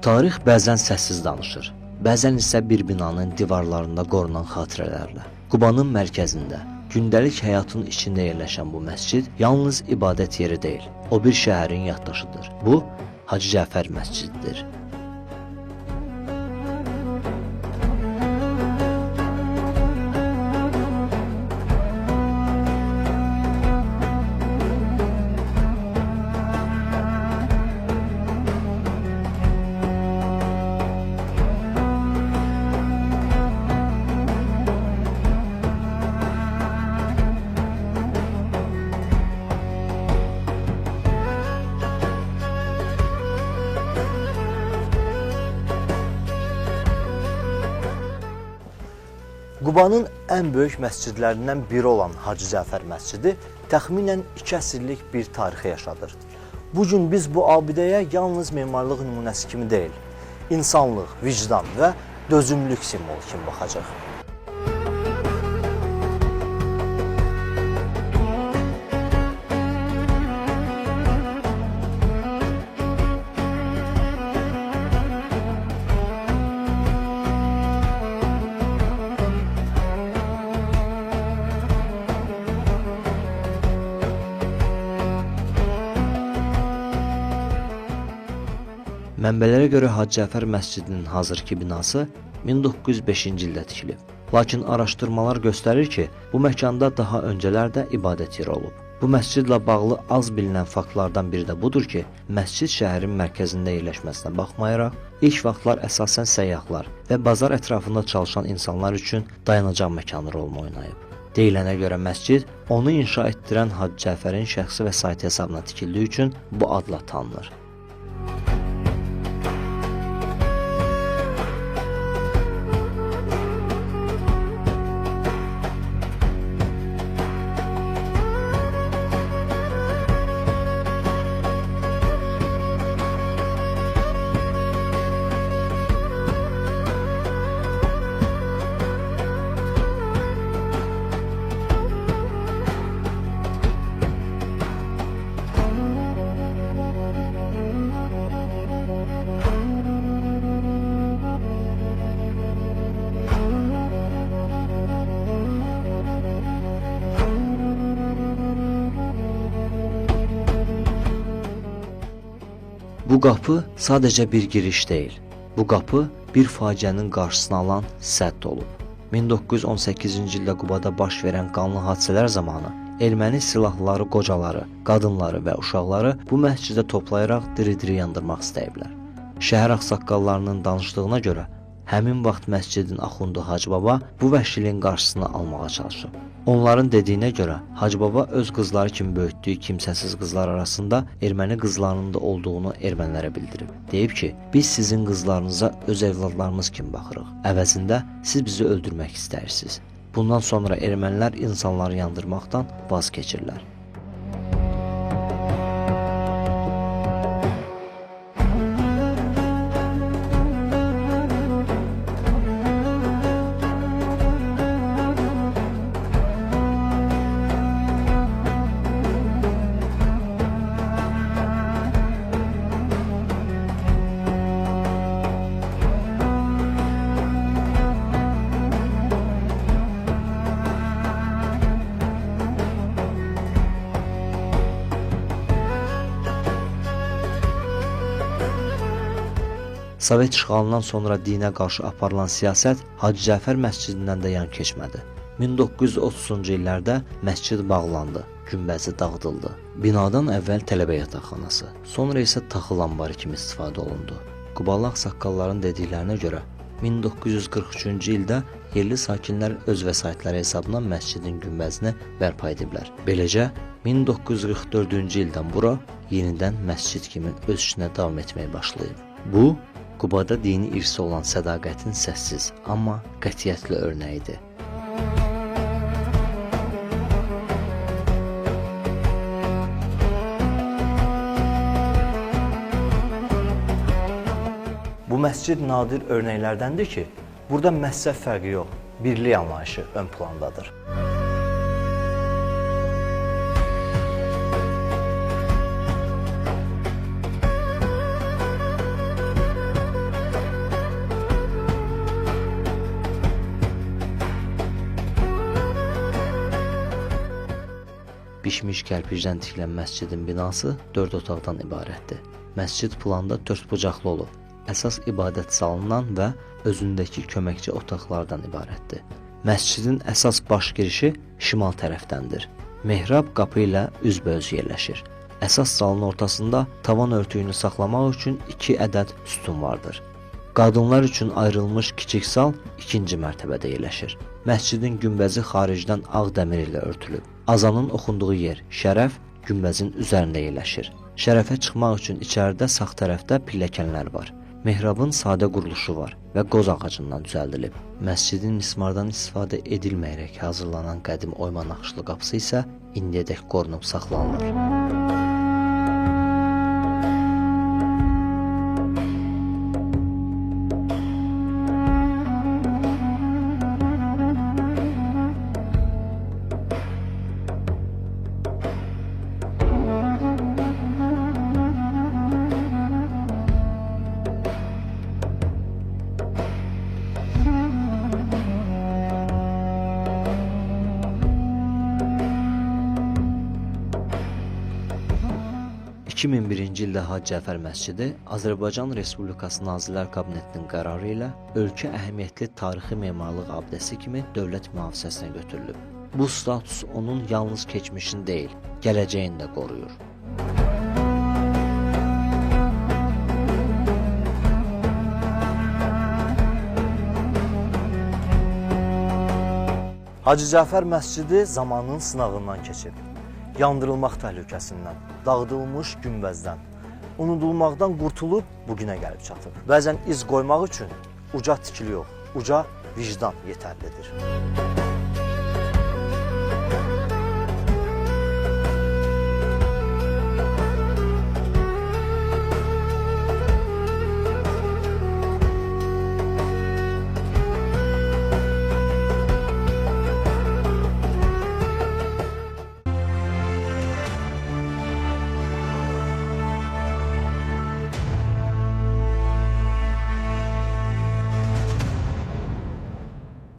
Tarix bəzən səssiz danışır, bəzən isə bir binanın divarlarında qorunan xatirələrlə. Qubanın mərkəzində, gündəlik həyatın içində yerləşən bu məscid yalnız ibadət yeri deyil, o bir şəhərin yaddaşıdır. Bu, Hacı Cəfər məscididir. Qubanın ən böyük məscidlərindən biri olan Hacı Cəfər məscidi təxminən 2 əsrlik bir tarixi yaşadır. Bugün biz bu abidəyə yalnız memarlıq nümunəsi kimi deyil, insanlıq, vicdan və dözümlülük simvolu kimi baxacaq. Mənbələrə görə Hacı Cəfər məscidinin hazırki binası 1905-ci ildə tikilib. Lakin araşdırmalar göstərir ki, bu məkanda daha öncələr də ibadət yeri olub. Bu məscidlə bağlı az bilinən faktlardan biri də budur ki, məscid şəhərin mərkəzində yerləşməsinə baxmayaraq, ilk vaxtlar əsasən səyyahlar və bazar ətrafında çalışan insanlar üçün dayanacaq məkanı rolunu oynayıb. Deyilənə görə məscid onu inşa etdirən Hacı Cəfərin şəxsi vəsaiti hesabına tikildiyi üçün bu adla tanınır. Bu qapı sadəcə bir giriş deyil. Bu qapı bir faciənin qarşısını alan sədd olub. 1918-ci ildə Qubada baş verən qanlı hadisələr zamanı erməni silahlıları qocaları, qadınları və uşaqları bu məscidə toplayaraq diri-diri yandırmaq istəyiblər. Şəhər ağsaqqallarının danışdığına görə həmin vaxt məscidin axundu Hacı Baba bu vəhşiliyin qarşısını almağa çalışıb. Onların dediyinə görə Hacı Baba öz qızları kimi böyütdüyü kimsəsiz qızlar arasında erməni qızlarının da olduğunu ermənilərə bildirib. Deyib ki, biz sizin qızlarınıza öz evladlarımız kimi baxırıq. Əvəzində siz bizi öldürmək istəyirsiniz. Bundan sonra ermənilər insanları yandırmaqdan vaz keçirlər. Sovet işğalından sonra dinə qarşı aparılan siyasət Hacı Cəfər məscidindən də yan keçmədi. 1930-cu illərdə məscid bağlandı, günbəzi dağıdıldı. Binadan əvvəl tələbə yataqxanası, sonra isə taxıl anbarı kimi istifadə olundu. Qubalı ağsaqqalların dediklərinə görə 1943-cü ildə yerli sakinlər öz vəsaitləri hesabına məscidin günbəzini bərpa ediblər. Beləcə 1944-cü ildən bura yenidən məscid kimi öz işinə davam etməyə başlayıb. Bu, Qubada dini irsi olan sədaqətin səssiz, amma qətiyyətli örnəyidir. Bu məscid nadir örnəklərdəndir ki, burada məzhəb fərqi yox, birlik anlayışı ön plandadır. Bişmiş kərpicdən tikilən məscidin binası 4 otaqdan ibarətdir. Məscid planda dördbucaqlı olub. Əsas ibadət zalından və özündəki köməkçi otaqlardan ibarətdir. Məscidin əsas baş girişi şimal tərəfdəndir. Mehrab qapı ilə üzbəüz yerləşir. Əsas zalın ortasında tavan örtüyünü saxlamaq üçün 2 ədəd sütun vardır. Qadınlar üçün ayrılmış kiçik zal ikinci mərtəbədə yerləşir. Məscidin günbəzi xaricdən ağ dəmir ilə örtülüb. Azanın oxunduğu yer, şərəf, günbəzin üzərində yerləşir. Şərəfə çıxmaq üçün içəridə sağ tərəfdə pilləkənlər var. Mehrabın sadə quruluşu var və qoz ağacından düzəldilib. Məscidin mismardan istifadə edilməyərək hazırlanan qədim oyma naxışlı qapısı isə indiyədək qorunub saxlanılır. ...2001-ci ildə Hacı Cəfər Məscidi Azərbaycan Respublikası Nazirlər Kabinetinin qərarı ilə ölkə əhəmiyyətli tarixi memarlıq abidəsi kimi dövlət mühafizəsinə götürülüb. Bu status onun yalnız keçmişini deyil, gələcəyini də qoruyur. Hacı Cəfər Məscidi zamanın sınağından keçib. Yandırılmaq təhlükəsindən, dağıdılmış günbəzdən, unudulmaqdan qurtulub bugünə gəlib çatıb. Bəzən iz qoymaq üçün uca tikili yox, uca vicdan yetərlidir.